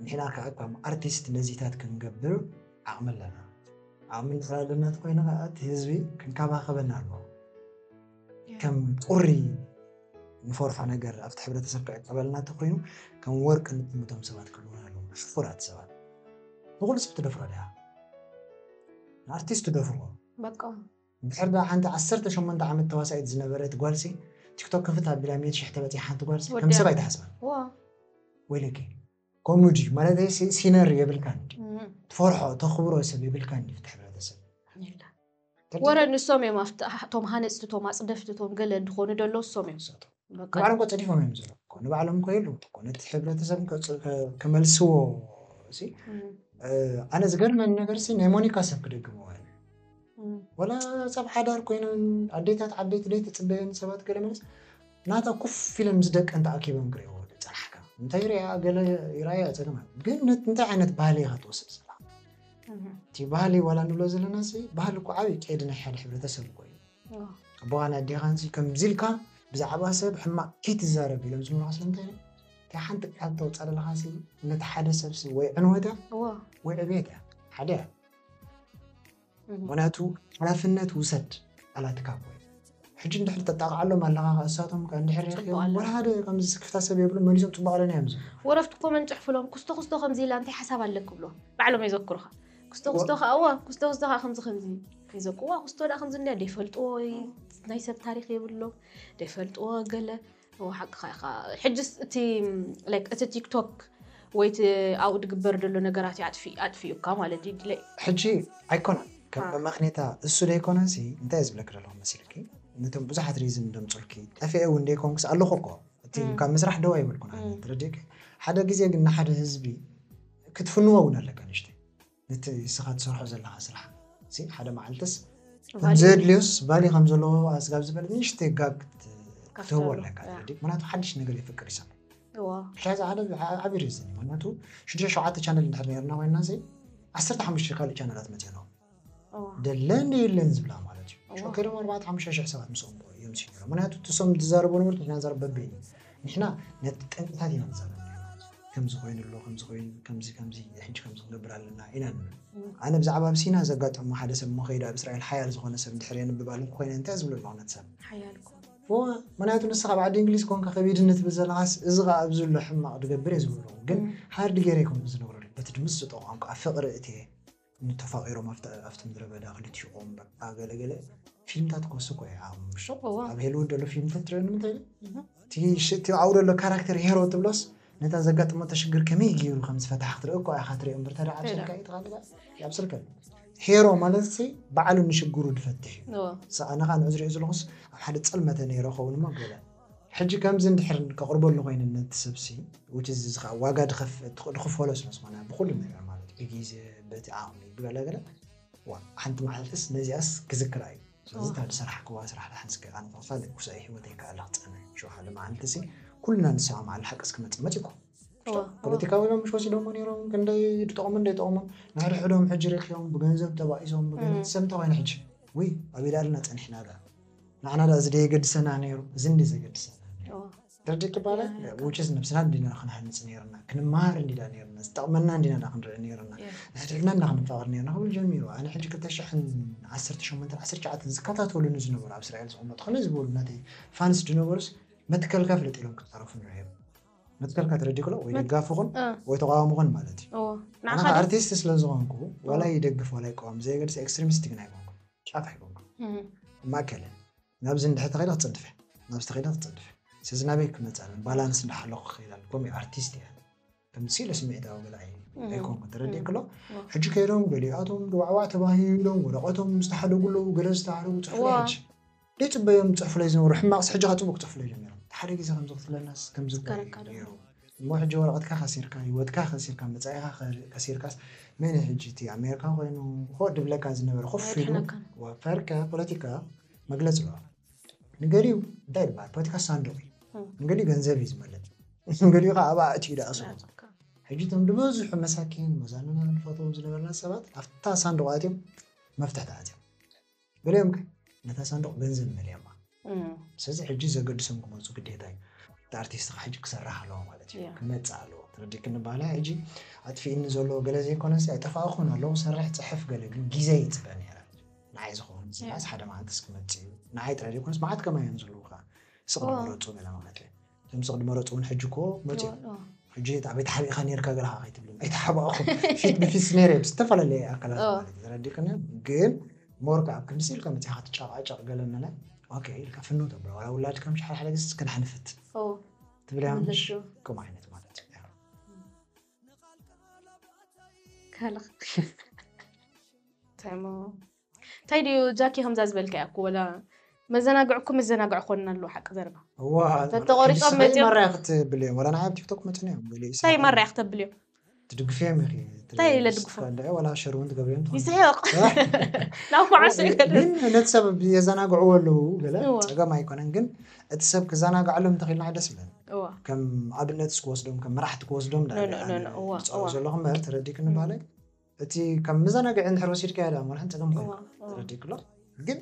ንሕና ከዓ ከም ኣርቲስት ነዚታት ክንገብር ዓቕሚ ኣለና ዓቕሚ እንድሕር ኣለና ተኮይኑ ከዓ እቲ ህዝቢ ክንከባኸበና ኣለዎ ከም ቁሪ ንፈርሖ ነገር ኣብቲ ሕብረተሰብ ክዕቀበልና እንተኮይኑ ከም ወርቂ ንጥምቶም ሰባት ክህልውና ኣለዎም ሕፉራት ሰባት ንኩሉ ሰብ ትደፍሮ ድያ ንኣርቲስት ትደፍርዎ በቃ እንድሕር ዳ ሓንቲ ዓሰርተ ሸሞንተ ዓመት ተዋሳኢት ዝነበረት ጓልሲ ቲክቶክ ክፍት ኣቢላ ሚእቲ ሽሕ ተበፂሓ ሓንቲ ጓልሲ ከም ወዲያ። ሰብ ኣይትሓስባን ዋ ወይለኪ ኮሙዲ ማለት ሲ- ሲነር የብልካን ድዩ እም፣ ትፈርሖ ተኽብሮ ሰብ የብልካን ድዩ እቲ ሕብረተሰብ የላ ወረ ንሶም እዮም ኣብቲ እቶም ሃነፅቲ እቶም ኣፅደፍቲ እቶም ገለ እንትኾኑ ደሎ እሶም እዮም ንሳቶም በቃ ንባዕሎም እኮ ፀዲፎም እዮም ዘለዉ እኮ ንባዕሎም እኮ የለዉ እኮ ነቲ ሕብረተሰብ ከ- ከ- ከመልስዎ ሲ እም፣ እ፣ ኣነ ዝገርመኒ ነገር ሲ ናይ ሞኒካ ሰብ ክደግምዎ እየ እም፣ ወላ ሰብ ሓዳር ኮይነን ኣዴታት ዓበይቲ ደይ ትፅበየን ሰባት ገለ መለስ ናታ ኮፍ ኢለን ምስ ደቀን ተኣኪበን ክርእዎ ዝፀናሕካ እንታይ ሪኣ ገለ ይራያ ፀገማት ግን ነት- እንታይ ዓይነት ባህሊ ኢኻ ትወስድ ዘላ እም፣ እቲ ባህሊ ዋላ ንብሎ ዘለና ሲ ባህሊ እኮ ዓብዪ ቄዲ ናይ ሓደ ሕብረተሰብ እኮ እዩ ዋ፣ ኣቦኻን ኣዴኻን ሲ ከምዚ ኢልካ ብዛዕባ ሰብ ሕማቕ ከይትዛረብ ኢሎም ዝምልኻ ስለምንታይ እዩ? እንታይ ሓንቲ ቃል ተውፃእ ዘለኻ ሲ ነቲ ሓደ ሰብ ሲ ወይ ዕንወት እያ ዋ፣ ወይ ዕብየት እያ ሓደ እያ እም፣ ምክንያቱ ሓላፍነት ውሰድ ቃላትካ እኮ እዩ ሕጂ እንድሕር ተጣቕዓሎም ኣለኻ ከ እሳቶም ከ እንድሕር ጽቡቕ ረኺቦም ኣለኻ። ወላ ሓደ ከምዚ ክፍታ ሰብ የብሉ መሊሶም ፅቡቕ ኣለና እዮም ዝብሉ ወረፍቲ ኮመን ፅሕፍሎም ክስቶ ክስቶ ከምዚ ኢላ እንታይ ሓሳብ ኣለክ ብሎ ባዕሎም የዘክሩኻ ክስቶ ክስቶ ከዓ እዋ ክስቶ ክስቶ ከዓ ከምዚ ከምዚ ይዘክዋ ክስቶ ዳ ከምዚ እንዳ ደይፈልጥዎ እዩ ናይ ሰብ ታሪክ የብሎም ደይፈልጥዎ ገለ እዋ ሓቅኻ ኢኻ ሕጅስ እቲ like እቲ ቲክቶክ ወይ እቲ ኣብኡ ድግበር ዘሎ ነገራት እዩ ኣጥፊ ኣጥፊኡካ ማለት እዩ ድለ ሕጂ ኣይኮነን ከም አ። መመኽኔታ እሱ ደይኮነሲ እንታይ ዝብለክ ዘለኹ መሲልኪ ነቶም ብዙሓት ሪዝን እንደምፅልኪ ጠፊአ እውን ደይኮንክስ ኣለኹ እኮ እቲ እም። ካብ ምስራሕ ደው ኣይብልኩን ኣነ እም። ትረዲእኪ ሓደ ግዜ ግን ንሓደ ህዝቢ ክትፍንዎ እውን ኣለካ ንሽተ ነቲ እስኻ ትሰርሖ ዘለኻ ስራሕ ሲ ሓደ መዓልትስ ቫልዩ ዘድልዮስ ቫሊ ከም ዘለዎ ኣስጋብ ዝበለ ንሽተ ጋብ ክት- ከፍተሉ፣ ክትህቦ ኣለካ ያ። ትረዲእ ምክንያቱ ሓድሽ ነገር የፍቅር ይሰብ እዋ ሕዚ ሓደ ዓቢ ሪዝን እዩ ምክንያቱ ሽዱሽተ ሸውዓተ ቻነል እንድሕር ነርና ኮይንና ሲ ዓሰርተ ሓሙሽተ ካልእ ቻነላት መፅእ ኣለዎ እዋ ደለን የለን ዝብላ ማለት እዩ እዋ። ሸው ከይዶም ኣርባዕተ ሓሙሽተ ሽሕ ሰባት ምስኦም እዮም ሲኒሮ ምክንያቱ እሶም ዝዛረቡ ነበሩ ንሕና ንዛረብ በበይኑ ንሕና ነቲ ጠንቅታት ኢና ንዛረብ ነርና። ከምዚ ኮይኑ ኣሎ ከምዚ ኮይኑ ከምዚ ከምዚ ሕጂ ከምዚ ክንገብር ኣለና ኢና ንብል እም። ኣነ ብዛዕባ ኣብ ሲና ዘጋጠሞ ሓደ ሰብ እሞ ከይደ ኣብ እስራኤል ሓያል ዝኾነ ሰብ እንድሕር የንብብ ኣለኩ ኮይነ እንታይ ዝብሉ ኣለኹ ነቲ ሰብ ሓያል እኮ እወ ምክንያቱ ንስኻ ኣብ ዓዲ እንግሊዝ ኮንካ ከቢድኒ ትብል ዘለኻስ እዚ ኸዓ ኣብዚ ዘሎ ሕማቕ ድገብር እየ ዝብሎ ግን እም። ሃርድ ገይረ ይኮን ዝነግረሉ በቲ ድምስጦ ቋንቋ ፍቕሪ እትየ ንተፋቒሮም ኣብቲ ኣብቲ ምድረ በዳ ክልቲኦም በቃ ገለገለ ፊልምታት ክወስኮ እየ ኣብ ምሽቶ እዋ ኣብ ሄልውድ ዘሎ ፊልምታት ትሪኦ ንምንታይ ኢለ እም። እቲ ሽ- እቲ ኣብኡ ዘሎ ካራክተር ሄሮ ትብሎስ ነታ ዘጋጥመቶ ሽግር ከመይ ገይሩ ከም ዝፈትሓ ክትርኢ እኮ ኢኻ ትሪኦ እምበር ተዳ ተዳ። ኣብሰልካ ይትኻልካ ኣብሰልካ ሄሮ ማለት ሲ ባዕሉ ንሽግሩ ድፈትሕ እዩ እዋ ሰኣነ ከዓ ንዑ ዝሪኦ ዘለኹስ ኣብ ሓደ ፀልመተ ነይረ ኸውን እሞ ገለ ሕጂ ከምዚ እንድሕር ከቕርበሉ ኮይነ ነቲ ሰብሲ ውጭ እዚ ከዓ ዋጋ ድኸፍ- ድኽፈሎ ስለ ዝኾነ ብኩሉ ነገር ማለት ብግዜ በቲ ዓቕሚ ብገለገለ ዋ ሓንቲ መዓልትስ ነዚኣስ ክዝክራ እዩ ስለዚ እታ ዝሰራሕክዋ ስራሕ ድሓን እስከ ኣነ ክፋል ውሳኢ ህይወተይ ከኣላ ክፀንሕ ሽውሓለ መዓልቲ ሲ ኩልና ንሰማማዓሉ ሓቂ እስክመፅእ መፂእኩ። ፖለቲካዊ ኢሎም ምሽ ወሲዶሞ ነይሮም፣ ክንደይ ድጠቕሙን ደይጠቕሙን ንሕድሕዶም ሕጂ ረኪቦም ብገንዘብ ተባኢሶም ብገንዘብ ሰብ እንታይ ኮይነ ሕጂ ውይ ኣብ ኢዳልና ፀኒሕና ዳ ንዓና ዳ እዚ ደየገድሰና ነይሩ፣ እዚ እንዲ ዘገድሰና ነይሩ። ተረዲእኪ ባለ ውጭስ ነብስና እንዲና ክንሃንፅ ነይርና፣ ክንመሃር እንዲና ነይርና፣ ዝጠቕመና እንዲና ዳ ክንርኢ ነይርና፣ ንሕድሕድና እንዳ ክንፋቐር ነይርና ክብል ጀሚሩ። ኣነ ሕጂ ክልተ ሽሕን ዓሰርተ ሸሞንተን ዓሰርተ ትሽዓተን ዝከታተሉኒ ዝነበሩ ኣብ እስራኤል ዝቕመጡ ከመይ ዝበሉ ናተይ ፋንስ ዝነበሩስ መትከልካ ፍለጥ ኢሎም ክፃረፉ ንርአዮም። መትከልካ ተረዲእክሎ ወይ ደጋፊኹን ወይ ተቃዋሚኹን ማለት እዩ። ኣነ ኣርቲስት ስለ ዝኾንኩ ዋላ ይደግፍ ዋላ ይቃወም ዘየገድስ ኤክስትሪሚስት ግን ኣይኮንኩ፣ ጫፍ ኣይኮንኩ። ማእከለ ናብዚ እንድሕር ተኸይደ ክትፅድፈ ናብዚ ተኸይደ ክትፅድፈ ስለዚ ናበይ ክመፃ ባላንስ እንዳሓለኩ ክኸይድ ኣለኩም። ኣርቲስት እያ ከምዚ ኢለ ስምዒታዊ ገለ ኣይኮንኩ። ተረዲእክሎ ሕጂ ከይዶም ገሊኣቶም ዋዕዋዕ ተባሂሎም ወረቐቶም ዝተሓደጉ ኣለዉ፣ ገለ ዝተሓደጉ ፅሑፍ ሕጂ ደይፅበዮም ዝፅሕፉለይ ዝነበሩ ሕማቕስ ሕጂ ካብ ፅቡቅ ክፅሕፉለይ ጀሚሮም። ሓደ ግዜ ከምዚ ክትብለናስ ከምዚ እኮ እዩ ነይሩ እሞ ሕጂ ወረቐትካ ከሲርካ ህይወትካ ከሲርካ መፃኢኻ ከሲርካስ መን እዩ ሕጂ እቲ ኣሜሪካ ኮይኑ ኮ ድብለካ ዝነበረ ኮፍ ኢሉ ወፈርከ ፖለቲካ መግለፂ ኣለዋ። ንገሊኡ እንታይ ይበሃል ፖለቲካ ሳንዱቕ እዩ፣ ንገሊኡ ገንዘብ እዩ ዝመለጥ፣ ንገሊኡ ከዓ ኣብ ኣእትዩ ደኣ ሰቦት። ሕጂ እቶም ዝበዝሑ መሳኪን መዛንና ንፈትዎም ዝነበርና ሰባት ኣብታ ሳንዱቕ ኣትዮም መፍትሒ ተኣትዮም ገሊኦም ከ ነታ ሳንዱቕ ገንዘብ መሊኦማ። ስለዚ ሕጂ ዘገድሶም ክመፁ ግዴታ እዩ። እቲ ኣርቲስት ከዓ ሕጂ ክሰርሕ ኣለዎ ማለት እዩ፣ ክመፅእ ኣለዎ። ተረዲእክኒ ባህላ ሕጂ ኣጥፊእኒ ዘሎ ገለ ዘይኮነስ ኣይጠፋእኹን ኣለዉ፣ ሰርሕ፣ ፅሕፍ፣ ገለ ግን ግዜ ይፅበ ነይረ። ንዓይ ዝኸውን ዝናስ ሓደ መዓልትስ ክመፅእ እዩ። ንዓይ ጥራይ ዘይኮነስ መዓት ከማይ እዮም ዘለዉ ከዓ ስቕ ድመረፁ ገለ ማለት እዩ። እቶም ስቕ ድመረፁ እውን ሕጂ እኮ መፂኦም ሕጂ ኣበይ ተሓቢእካ ነርካ ገለካ ከይትብልም ኣይተሓባእኹም ፊት ንፊት ነይረ ብዝተፈላለየ ኣካላት ማለት እዩ ተረዲእክኒ ግን ሞር ከዓ ኣብ ክንዲ ስኢልካ መፂኻ ትጫቃጨቅ ገለ መለ ኦኬ ኢልካ ፍንው ተብሎ ዋላ ውላድካ ምሽ ሓደ ሓደ ግዜ እስከ ንሓንፍት ትብልያ ምሽ ከምኡ ዓይነት ማለት እዩ ካልኽ እንታይ ድዩ ጃኪ ከምዛ ዝበልካ እያ ወላ መዘናግዕኩም መዘናግዕ ኮንና ኣለዎ ሓቂ ዘረባ እዋ ተተቆሪጾም መጽዮም ማርያ ክትብል እዮም ወላ ንዓይ ኣብ ቲክቶክ መጽና እዮም ገለ እንታይ ማርያ ክትብል እዮም ትድግፍዮም ኢኺ እንታይ ኢለ ድግፎ ወላ ሸር እውን ትገብርዮም ይስሕቕ ናብ ኩዓሶ ይገለ ግን ነቲ ሰብ የዘናግዕዎ ኣለዉ ገለ ጸገም ኣይኮነን ግን እቲ ሰብ ክዘናግዓሎም እንተኽኢልና ደስ ይብለኒ ከም ኣብነት ክወስዶም ከም መራሕቲ ክወስዶም ዝፀሩ ዘለኹ ምህር ተረዲእክኒ ባለ እቲ ከም መዘናግዒ እንድሕር ወሲድካዮ ደኣ መርሓን ፀገም ኮይኑ ተረዲእክሎ ግን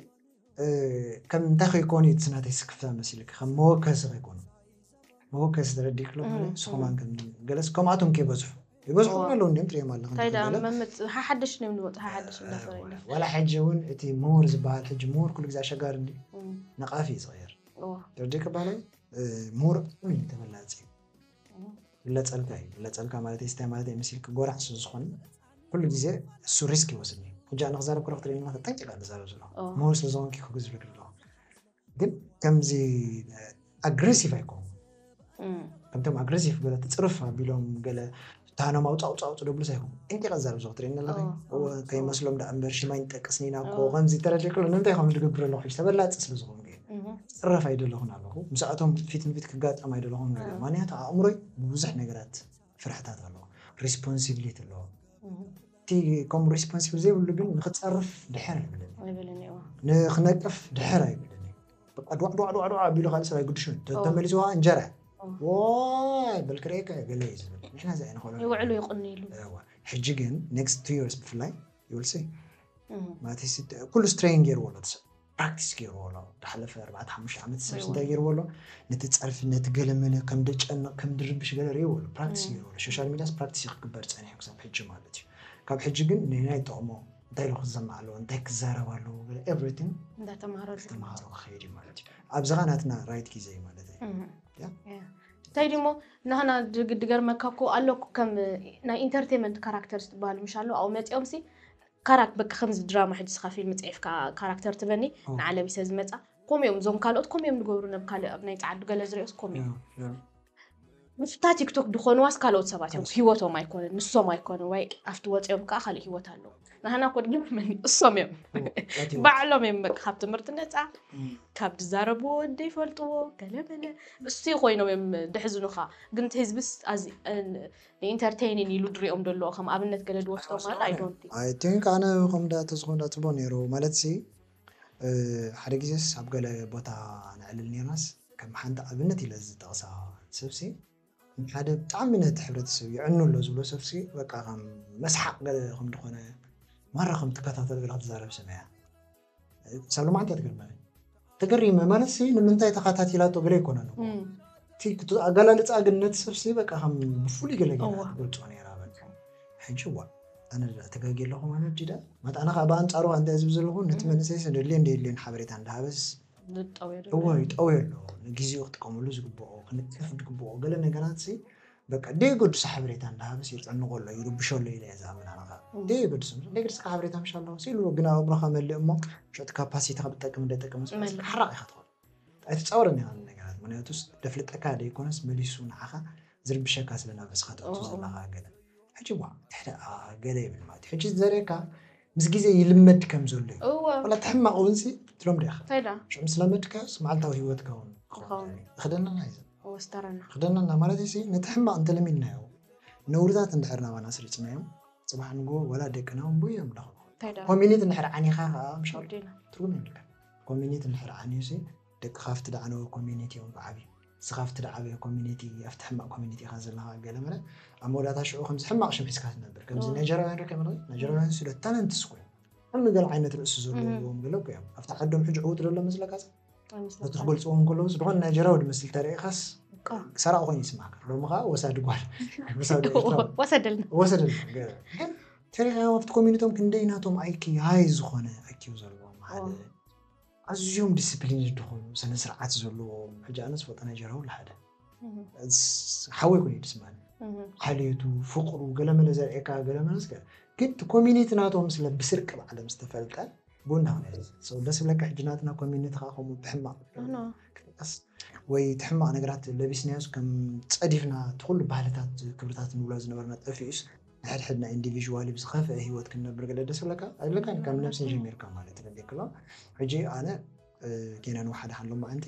ከም እንታይ ከይኮኑ እዩ እቲ ናተይ ስክፍታ መሲልካ ከም መወከሲ ከይኮኑ መወከሲ ተረዲእክሎ ስኹማን ከም ገለስ ከምኣቶም ከይበዝሑ ይበዝሑ እውን ኣለዉ እንዲም ትሪኦም ኣለኹ እንታይ ደኣ መምፅ ሓሓደሽ ነው ንወፅ ሓሓደሽ እንዳፈረ ዋላ ሕጂ እውን እቲ ምሁር ዝበሃል ሕጂ ምሁር ኩሉ ግዜ ኣሸጋሪ እንዲ ነቃፊ እዩ ዝቕየር ተረዲእክ ባህላይ ምሁር ብጣዕሚ እዩ ተበላፂ እዩ። ይብለፀልካ እዩ። ይብለፀልካ ማለት እዩ ስታይ ማለት እዩ መሲልክ ጎራሕ ስለ ዝኾነ ኩሉ ግዜ እሱ ሪስክ ይወስድ እዩ። ሕጂ ኣነ ክዛረብ ከለኹ ትርእይኒ ኣለኻ ጠንቂቐ እየ ዝዛረብ ዘለኹ። ምሁር ስለ ዝኾንኩ እዩ ክግዝብለክ ዘለኹ። ግን ከምዚ ኣግሬሲቭ ኣይኮንኩን። ከምቶም ኣግሬሲቭ ገለ ትፅርፍ ኣቢሎም ገለ ታኖም ኣውፃ ኣውፃ ኣውፅ ደብሉስ ኣይኮንኩን። ጠንቂቐ እዛረብ ዘለኹ ትርእይኒ ኣለኺ። እወ ከይመስሎም ደኣ እምበር ሽም ኣይንጠቅስን ኢና እኮ ከምዚ ተረዲእክሎ ንምንታይ ከምዚ ዝገብር ኣለኹ ሕጂ ተበላፂ ስለ ዝኾንኩ እየ። ክፅረፍ ኣይደለኹን ኣለኹ። ምስኣቶም ፊት ንፊት ክጋጠም ኣይደለኹን ገለ። ምኽንያቱ ኣእምሮይ ብብዙሕ ነገራት ፍርሕታት ኣለዎ። ሪስፖንሲቢሊቲ ኣለዎ። እቲ ከምኡ ሪስፖንሲብል ዘይብሉ ግን ንክፀርፍ ድሕር ኣይብልን። ንክነቅፍ ድሕር ኣይብልን። በቃ ድዋዕ ድዋዕ ድዋዕ ድዋዕ ኣቢሉ ካልእ ሰብ ኣይግድሹን። ተመሊስዋ እንጀራ ዋይ በል ክርእየካ እየ ገለ እዩ ዝብል። ንሕና እዚ ኣይንኽእሎ። ይውዕሉ ይቕንይሉ። ሕጂ ግን ኔክስት ቱ ይርስ ብፍላይ ይውልሲ ማለት ኩሉ ስትሬን ገይርዎ ኣሎ እቲ ሰብ። ፕራክቲስ ገይርዎ ኣሎ። ዝሓለፈ ኣርባዕተ ሓሙሽተ ዓመት ሰብ እንታይ ገይርዎ ኣሎ? ነቲ ጸርፊ ነቲ ገለመለ ከም ደጨንቕ ከም ድርብሽ ገለ ርእይዎ ኣሎ። ፕራክቲስ ገይርዎ ኣሎ። ሶሻል ሚድያስ ፕራክቲስ እዩ ክግበር ጸኒሑ ክሳብ ሕጂ ማለት እዩ። ካብ ሕጂ ግን ነናይ ጠቕሞ እንታይ ኢሉ ክሰማዕ ኣለዎ እንታይ ክዛረብ ኣለዎ ገለ ኤቭሪቲንግ እንዳተማሃረ ተማሃሮ ክኸይድ እዩ ማለት እዩ። ኣብዚ ኸዓ ናትና ራይት ግዜ እዩ ማለት እዩ። እንታይ ድሞ ናህና ድገርመካ እኮ ኣለኩ ከም ናይ ኢንተርቴንመንት ካራክተርስ ትበሃሉ ምሽ ኣሎ ኣብኡ መፂኦም ሲ ካራክ በቃ ከምዚ ድራማ ሕጂ ስኻ ፊልም ፅሒፍካ ካራክተር ትበኒ ንዓ ለቢሰ ዝመፃ ኮም እዮም እዞም ካልኦት ኮም እዮም ዝገብሩ ነብ ካልእ ኣብ ናይ ፀዓዱ ገለ ዝሪኦስ ኮም እዮም ምስታ ቲክቶክ ድኾንዋስ ካልኦት ሰባት እዮም ህይወቶም ኣይኮነን ንሶም ኣይኮነን ወይ ኣብቲ ወፂኦም ከዓ ካልእ ህይወት ኣለዎ ናህና ኮ ድግርመኒ እሶም እዮም ባዕሎም እዮም በቃ ካብ ትምህርቲ ነፃ ካብ ዝዛረብዎ ዘይፈልጥዎ ገለመለ እሱ ኮይኖም እዮም ድሕዝኑኻ ግን ህዝብስ ንኢንተርቴይኒን ኢሉ ድሪኦም ደለዎ ከም ኣብነት ገለ ድወስዶ ማለት ኣይዶንት I think ኣነ ከም ዳ ተዝኾን ዳ ፅቡቅ ነይሩ ማለት ሲ ሓደ ግዜስ ኣብ ገለ ቦታ ንዕልል ነርናስ ከም ሓንቲ ኣብነት ኢለ ዝጠቕሳ ሰብሲ ሓደ ብጣዕሚ ነቲ ሕብረተሰብ ይዕኑ ኣሎ ዝብሎ ሰብሲ በቃ ከም መስሓቕ ገለ ከም ዝኾነ ማራ ከም ትከታተል ገለ ክትዛረብ ሰሚዐ። ሳብ ሎማዓንቲ ትገርመኒ። ተገሪመ ማለት ሲ ንምንታይ ተኸታቲላቶ ገለ ኣይኮነን እኮ። እቲ ኣገላልፃ ግን ነቲ ሰብሲ በቃ ከም ብፍሉይ ገለ ገለ ትገልፆ ነይራ በቃ። ሕጂ ዋ ኣነ ተጋጊ ኣለኹ ማለት ዲዳ ማለት ኣነ ከዓ ብኣንፃሩ እንታይ ዝብ ዘለኹ ነቲ መንእሰይ ሰደልየ እንደየድልየን ሓበሬታ እንዳሃበስ እዎ ይጠውየ ኣሎ። ንግዜኡ ክጥቀመሉ ዝግብኦ ክንቅፍ ዝግብኦ ገለ ነገራት ሲ በቃ ደየገድሶ ሓበሬታ እንዳሃበስ የጨንቆ ኣሎ ይርብሾ ኣሎ ኢለ እየ ዝኣምን ኣነ ከዓ ደየገድሶ ደገድስካ ሓበሬታ ምሽ ኣለዎ ሲሉ ግን ኣብ እግሮካ መልእ እሞ ሸጥ ካፓሲቲ ካብ ጠቅም እንደጠቅም ሓራቅ ኢካ ትኾን ኣይትፃወረን ኢኻ ነገራት ምክንያቱስ ደፍልጠካ ደይኮነስ መሊሱ ንዓኻ ዝርብሸካ ስለ ናብ ርእስኻ ተእቱ ዘለኻ ገለ ሕጂ ዋ ድሕሪ ገለ ይብል ማለት እዩ ሕጂ ዘርእካ ምስ ግዜ ይልመድ ከም ዘሎ እዩ እወ ወላ ትሕማቕ እውን ሲ ትለምዶ ኢኻ እንታይ ዳ ሽዑ ምስ ለመድካዮስ መዓልታዊ ህይወትካ እውን ክኸውን ይኸውን። ይኽእል እዩ። ክደነና እዩ ዘሎ። ወስተረና ክደነና ማለት እዩ ሲ ነቲ ሕማቕ እንተለሚድናዮ ነውርታት እንድሕር ናባና ስሪፅናዮም ፅባሕ ንግሆ ወላ ደቅና እውን ብኡ እዮም ለኽብኹ እንታይ ዳ ኮሚኒቲ እንድሕር ዓኒኻ ከዓ ምሻሉ ወዲና ትርጉም የብልካ ኮሚኒቲ እንድሕር ዓንዩ ሲ ደቅኻ ኣብቲ ደዓነወ ኮሚኒቲ እዮም ብዓብዩ ንስኻ ኣብቲ ደዓበየ ኮሚኒቲ ኣብቲ ሕማቕ ኮሚኒቲ ኢኻ ዘለኻ ገለ መለ ኣብ መወዳእታ ሽዑ ከምዚ ሕማቕ ሽም ሒዝካ ትነብር ከምዚ ናይጀራውያን ርከ መለ ናይጀራውያን ስለ ታለንትስ ኮይኑ ከም ገለ ዓይነት ርእሲ ዘለዎም ገለ እኮ እዮም ኣብቲ ዓዶም ሕጂ ዕውት ዘሎ መስለካ በቲ ክገልፅዎ እንከለውስ ዝኾነ ናይጀራዊ ድመስል ተረኢኻስ ሰራቕ ኮይኑ ይስማዕካ ሎሚ ከዓ ወሳዲ ጓል ወሳዲ ኤርትራዊ ወሰደልና ወሰደልና ገለ ግን ተሪኻዮም ኣብቲ ኮሚኒቶም ክንደይ ናቶም ኣይኪ ሃይ ዝኾነ ኣይኪው ዘለዎም ሓደ ኣዝዮም ዲስፕሊን ዝኾኑ ስነ ስርዓት ዘለዎም ሕጂ ኣነ ዝፈልጦ ናይጀራዊ ሓደ ሓወይ ኮነ ድስማኒ ሓልዮቱ ፍቅሩ ገለመለ ዘርእየካ ገለመለ ስከ ግን እቲ ኮሚኒቲ ናቶም ስለ ብስርቂ ባዕሎም ዝተፈልጠ ቡና ሰው ደስ ብለካ ሕጂ ናትና ኮሚኒቲ ከዓ ከምኡ ብሕማቅ ክንቀስ ወይ እቲ ሕማቅ ነገራት ለቢስናዮስ ከም ፀዲፍና እቲ ኩሉ ባህልታት ክብርታት ንብሎ ዝነበርና ጠፊኡስ ንሕድሕድና ኢንዲቪዥዋሊ ብዝኸፍአ ህይወት ክንነብር ገለ ደስ ብለካ ኣይብለካን ካብ ነብሲ ጀሚርካ ማለት ረዲክሎ ሕጂ ኣነ ጌና ንውሓደ ሓሎ ማዓንቲ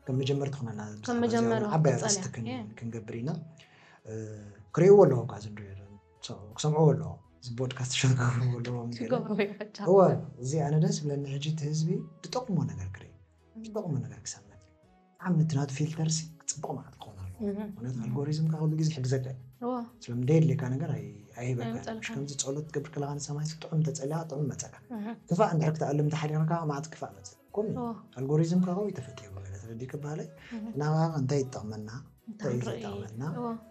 ከም መጀመርቲ ክኾነና ከም መጀመሪ ዓባይ ኣርእስቲ ክንገብር ኢና ክርእይዎ ኣለዎም ከዓ ዝንሪኦ ክሰምዕዎ ኣለዎም እዚ ቦድካስት ሸገሩ ኣለዎም እወ እዚ ኣነ ደስ ብለኒ ሕጂ እቲ ህዝቢ ዝጠቕሞ ነገር ክርኢ ዝጠቕሞ ነገር ክሰምዕ ብጣዕሚ እቲ ናቱ ፊልተር ሲ ክፅብቕ ማለት ክኸውን ኣለዎ ምክንያቱ ኣልጎሪዝም ከዓ ኩሉ ግዜ ሕግዘካ እዩ ስለምንደ የድልየካ ነገር ኣይህበካ ከምዚ ፀሎት ትገብር ከለካ ንሰማይ ጥዑም ተፀሊኻ ጥዑም መፀካ ክፋእ እንድሕር ክትኣልም ተሓዲርካ ማዕት ክፋእ መፀ ኮሚ ኣልጎሪዝም ከዓ ተፈጢሩ ተረዲክ በሃለይ ናባኻ እንታይ ይጠቕመና እንታይ እዩ ዘጠቕመና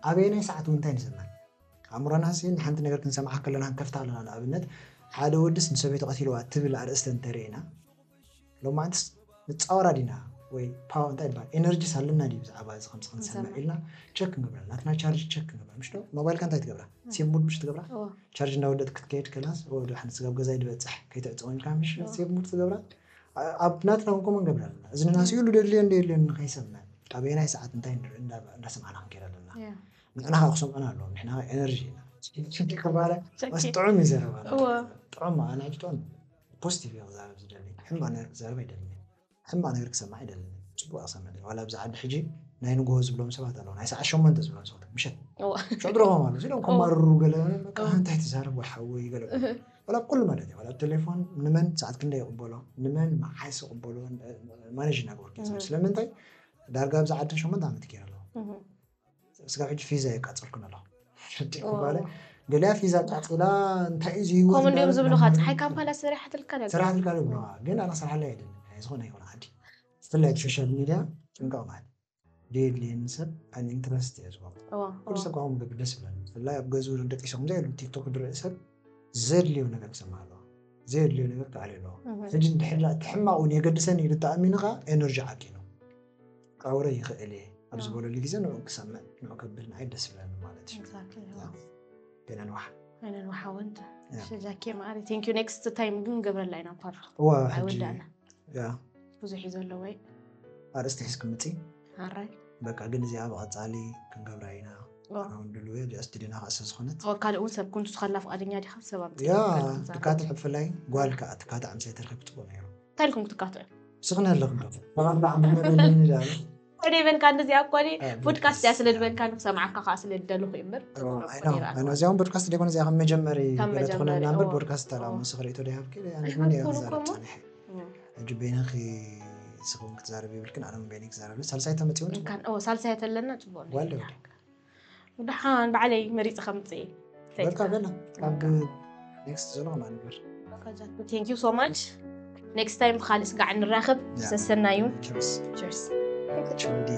ኣበየናይ ሰዓት እውን እንታይ ንሰምዕ ኣእምሮና ሲ ንሓንቲ ነገር ክንሰምዓ ከለና ክንከፍታ ኣለና ንኣብነት ሓደ ወድስ ንሰበይቱ ቀቲልዋ ትብል ኣርእስተ እንተርእና ሎማዓንትስ ንፃወራ ዲና ወይ ፓወር እንታይ ይበሃል ኤነርጂስ ኣለና ድዩ ብዛዕባ እዚ ከምዚ ክንሰምዕ ኢልና ቸክ ክንገብራ ናትና ቻርጅ ቸክ ክንገብራ ምሽ ዶ ሞባይልካ እንታይ ትገብራ ሴቭ ሙድ ምሽ ትገብራ ቻርጅ እንዳወደጥ ክትከይድ ከላስ ወደ ሓንቲ ስጋብ ገዛይ ድበፅሕ ከይትዕፅወንካ ምሽ ሴቭ ሙድ ትገብራ ኣብ ናትና እውን ከምኡ ንገብር ኣለና እዝንና ስኢሉ ደድልዮ እንደ የድልዮ ንኸይሰምዕ ኣበየናይ ሰዓት እንታይ ንርኢ እንዳሰማዕና ክንከይድ ኣለና ንሕና ከዓ ክሰምዑና ኣለዎም ንሕና ከዓ ኤነርጂ ኢና ሽንቲ ክባለ በስ ጥዑም እዩ ዘረባ ጥዑም ኣነ ጥዑም ፖዚቲቭ እየ ክዛረብ ዝደሊ ሕማቕ ነገር ክዛረብ ኣይደልን ሕማቕ ነገር ክሰማዕ ኣይደልን ፅቡቅ ክሰምዕ ዋላ ኣብዚ ዓዲ ሕጂ ናይ ንግሆ ዝብሎም ሰባት ኣለዉ ናይ ሰዓት ሸሞንተ ዝብሎም ሰባት ምሸት ሽዑ ድረኾም ኣለዉ ኢሎም ከማርሩ ገለ እንታይ ትዛረብ ወይ ሓወይ ገለ ወላ ኩሉ ማለት እዩ ወላ ቴሌፎን ንመን ሰዓት ክንደይ ይቕበሎ ንመን መዓስ ይቕበሎ ማኔጅ እናገበርኩ ስለምንታይ ዳርጋ ኣብዚ ዓዲ ሸሞንተ ዓመት ገይረ ኣለኹ ስጋብ ሕጂ ፊዛ የቃፀልኩን ኣለኹ ሸጢ ክባለ ገሊያ ፊዛ ቃፂላ እንታይ እዩ ዝህይወት ከምኡ እንዲኦም ዝብሉካ ፀሓይ ካምፓላ ሰሪሓትልካ ሰራሕትልካ ዝብሉካ ግን ኣነ ክሰርሓላ የድልን ዝኾነ ይኹን ዓዲ ብፍላይ ሶሻል ሚድያ ጥንቀቕ ማለት ደየድልየኒ ሰብ ኣን ኢንትረስት እየ ዝገብሮ ኩሉ ሰብ ካብኡ ምግብ ደስ ይብለኒ ብፍላይ ኣብ ገዝኡ ደቂሶም ዘይብሉ ቲክቶክ ዝርኢ ሰብ ዘድልዮ ነገር ክሰምዕ ኣለዎ ዘየድልዮ ነገር ክኣልዮ ኣለዎ ሕጂ እንድሕር እቲ ሕማቕ እውን የገድሰኒ ኢሉ ተኣሚኑ ከዓ ኤነርጂ ዓቂኑ ክኣውረ ይኽእል እየ ኣብ ዝበለሉ ግዜ ንዑ ክሰምዕ ንዑ ከብል ንዓይ ደስ ይብለኒ ማለት እዩ ገና ንውሓ ገና ንውሓ ወንት ሸጃኬ ማሪ ቴንክ ዩ ኔክስት ታይም ግን ገብረላ ኢና ፓር እዋ ሕጂ ያ ብዙሕ እዩ ዘለዎ ኣርእስቲ ሒዝ ክምፂ ሓራይ በቃ ግን እዚኣ ብቐፃሊ ክንገብራ ኢና ኣሁን ድልውዮ ዲኣ ስቱዲዮና ከዓ ስለዝኾነት ካልእ እውን ሰብ ኩንቱ ስኻላ ፍቓደኛ ዲኻ ሰብ ኣምፅእ ያ ትካትዕ ብፍላይ ጓል ከዓ ትካትዕ ኣምሳይ ተረኪብ ፅቡቅ ነይሩ እንታይ ኢልኩም ክትካትዑ ስኽነ ኣለኹም ዶ ተባርዳ ዓመት ኣለኒ ዳለ ወደ ይበልካ እንደዚኣ እኮ ፖድካስት እያ ስለ ዝበልካ ንክሰምዓካ ከዓ ስለ ዝደለኹ እምበር እዚኦም ፖድካስት ደይኮነ እዚኣ ከም መጀመሪ ገለ ትኾነና እምበር ፖድካስት ተላ ምስ ክርእቶ ደይሃብኪ ኣይኮንኩን እኮ እሞ ሕጂ በይንኺ ስኹም ክትዛረብ ይብልክን ኣነ በይነይ ክዛረብ ሳልሳይ ተመፂውን እንካን ኦ ሳልሳይ ተለና ፅቡቅ ዋለ ደሓን ባዕለይ መሪፀ ከምፅእ በልካ በላ ካብ next ዘሎ ከማ ንግበር thank you so much next time ብካልእ ስጋዕ ንራኸብ Yeah. ሰሰናዩ Cheers. Cheers ቹንዲ